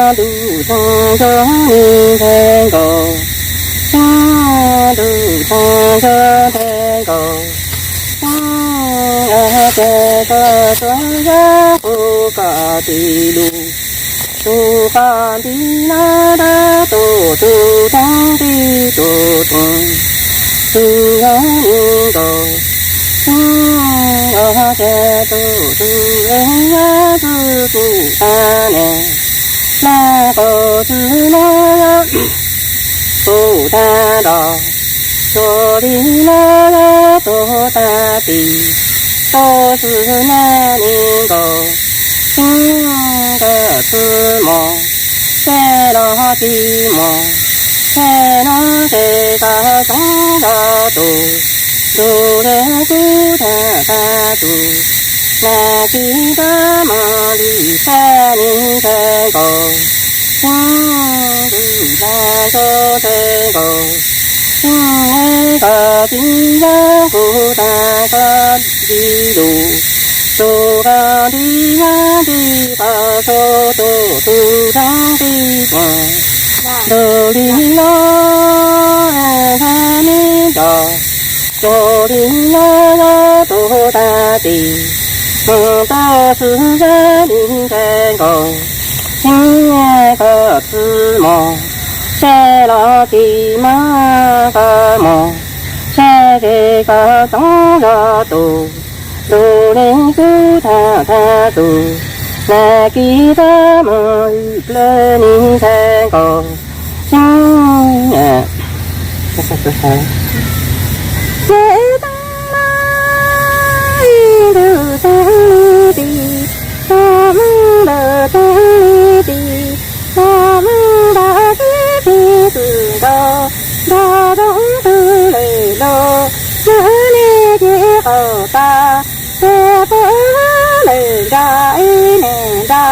Ntuj txeeg ntuj ni nthe nkaus, ntuj txeeg ntuj nthe nkaus, ces koj tuaj yog kuv koj tis lus, tus koj nti no dab tus tus txeeg ti tus txeeg, tus yog ni nkaus, ces tus tus yog tus tus ta ne. Laj kaum txwm no yog tus tag nrho, tus li no yog tus tag tim, tus txwm no ni nkaus, txwm nkawd txwm mos, ces los tsis mos, ces no ces koj xyoob zog tus, tus li kuv tag tag tus, nas tsis rov mus li sab ni nthe nkaus, txwm tus tag nkaus nthe nkaus, txwm koj tsis yog kuv tag koj tis lus, tus koj nti yog nti koj txhua tus tus txeeg ti txeeg, tus li no thaj ni nrog, tus li no yog tus tag tim, mus tus xwm yog li nthe nkaus, txwm koj txwm mos, ces los tsis mos koj mos, ces ces koj xyoob zog tus, tus li kuv tag tag tus, nas tsis rov mus li plawv ni nthe nkaus, txwm ces txeeg no ib ntus txeeg li tim, los mus ntawm txeeg li tim, los mus ntawm sib txwm txwm nkaus, nrog roob tug lawm los, nws niam ces qaum tas, ces pom lawm nra ib niam nra,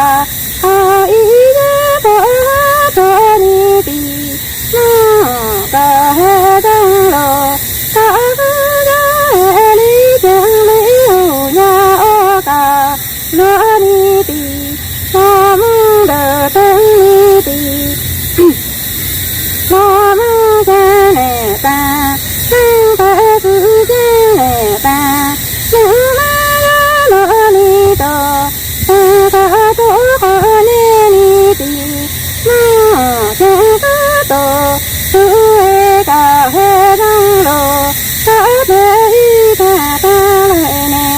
qhov ib yog pom tso ni tim, noj koj zoo los, koj xwb yog li ceev li hu nyab ua koj luag ni tim, los mus ntawm txeeg li tim, los mus ceev li pab, neeg tawm txwm ceev li pab, neeg mab yog luag li tos, tag koj tus qhov niag li tim, noj ceev koj tus, tus es koj zoo los, koj tus ib tag tag lawm ne,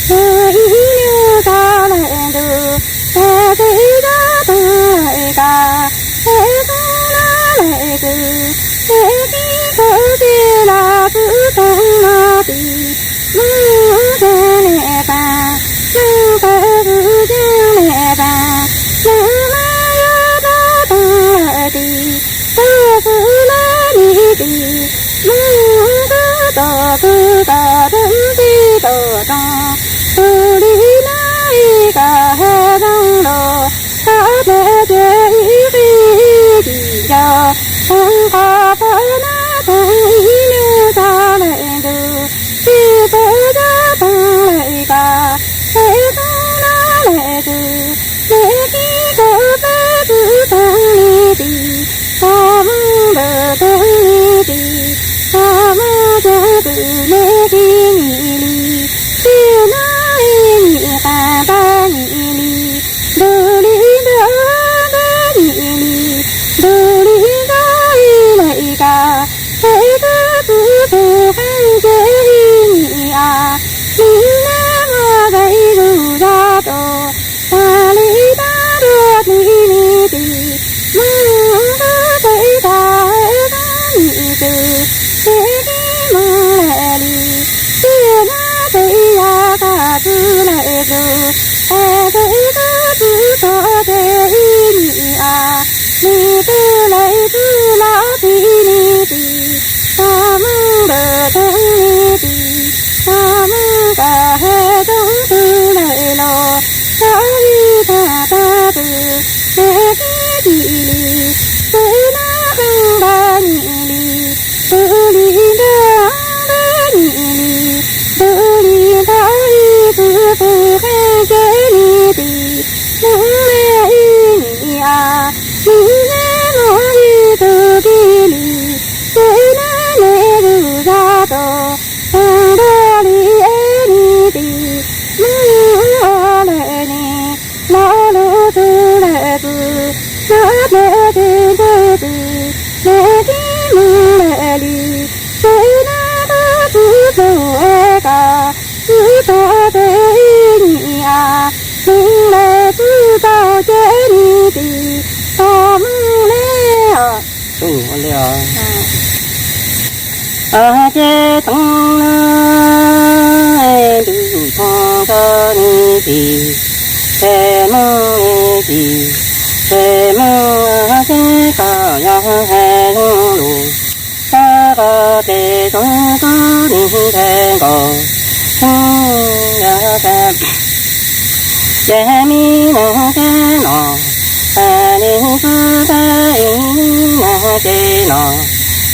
tus ib nyuag tso lawm ntuj, ces tus ib tag tag lawm koj, ces xub no lawm kws, ces kib koj ces los txwm txeeg no tim, noj ceev li pab, neeg tawm txwm ceev li pab, neeg mab yog luag tag lawm tim, koj xwb lawm li tim, noj koj tus kws koj tseem tsis tau tso, tus li no ib koj zoo los, koj tus ces ib qig ib cim nco, tag qhov pom no tag ib nyuag tso lawm ntuj, tsis pom cov tag lawm koj, ces xub no lawm kws, ces kib koj pab txwm txeeg li tim, los mus ntawm txeeg li tim, los mus ceev txwm li kib nyim li, tsis no ib nyim qab npab nyim li, ntug li ntug npab nyim li, ntug li ntug ib lawm koj, ces koj txwm txeeg qeej ces ib nyim a, li neb muaj zais zus zog rau, tas li tag dua li li tim, mus koj ces koj hais koj nyim kws, ces kib mus lawm li, tsis no ces yog koj txwm lawm zus, es ces koj txwm tso ces ib nyim a, li twg lawm twg los txij li tim, los mus ntawm txeeg li tim, los mus koj hais roob twg lawm los, koj ib tag tag twg, ces kib cim li, txwm no qeej npab nyim li, ntug li ntug npab nyim li, ntug li ntug ib txwm txeeg qeej ces li tim, neeg mab ib nyim a, Txwv na tes ntxawg txwv na tib mus lawm li, sawv na tab txwv txoog es kom txwv txoog tes ib nyuag a, mus lawm txwv tau ces nim tis tau mus li os. Ces txoog na, ntws txoog tso nim tis, ces mus nim tis, ces mus ces kom yog hais zoo lus, koj koj tes txoog tub nim nthe nkaus, yog ces mi neeg ces no, tas li xwb peb ib neeg ces no,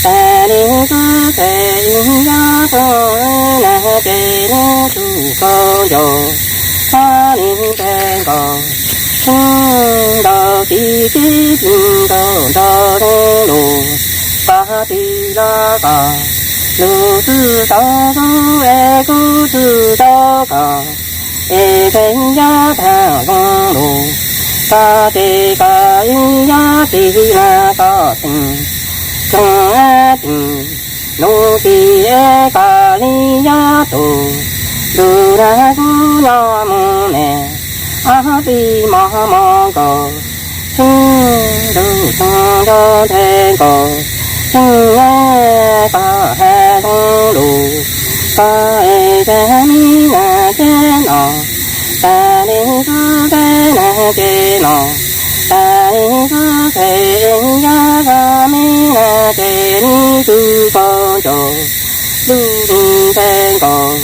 tas li xwb ces ib yog tub neeg ces nws tus koj ncaus, koj nim nthe nkaus, ntaus tis kib tis nkaus nrog zoo lus, koj tis los koj lus txwv tau zoo es kuv txwv tau koj, es peb yog tag zoo lus, koj ces koj ib yog tis na koj teem, tsoom teem, lus tis es koj li yog tus, ntuj na kuv nyob mus ne, ob peb mos mos nkaus, tseeb ntuj tseeb nco nthe nkaus, tseeb koj hais zoo lus, koj es ces mi neeg ces no, tas li xwb peb neeg ces no, tas li xwb ces yog koj mi neeg ces nws tus koj ncaus, ntuj nim nthe nkaus,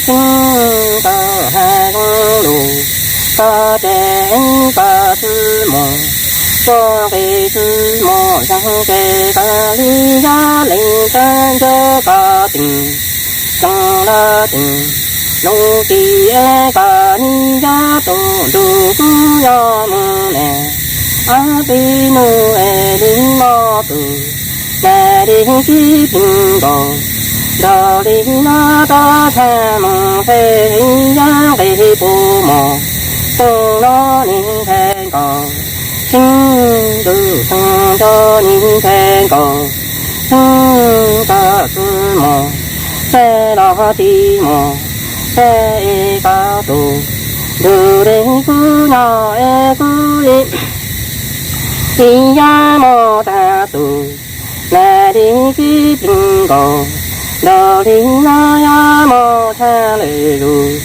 tseeb koj hais zoo lus, koj ces koj txwv mus, koj nqe txwv mus yog ces koj li yog leej twg nco koj teem, tsoom los teem, lus tis es koj li yog tus ntuj kuv nyob mus ne, ob peb nub es li mos tus, nas li kib tis nkaus, nrog li no rov tshaj mus peb yog nqe pus mus, tseeb los nim nthe nkaus, tseeb ntuj tseeb nco nim nthe nkaus, tseeb koj txwv mus, peb los tis mus, peb es koj tus, ntuj li kuv nyob es kuv li, ib yog mus tag tus, nas li kib tis nkaus, nrog li no yog mus tshaj lwm lus,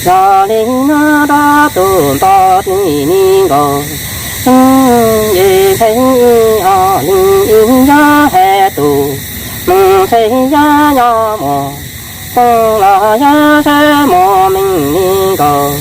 yog li no rov tus nto tis ni nkaus, tseeb es peb ib ob li ib yog hais tus, mus peb yog nyob mus, tseeb los yog sawv mus meej ni nkaus,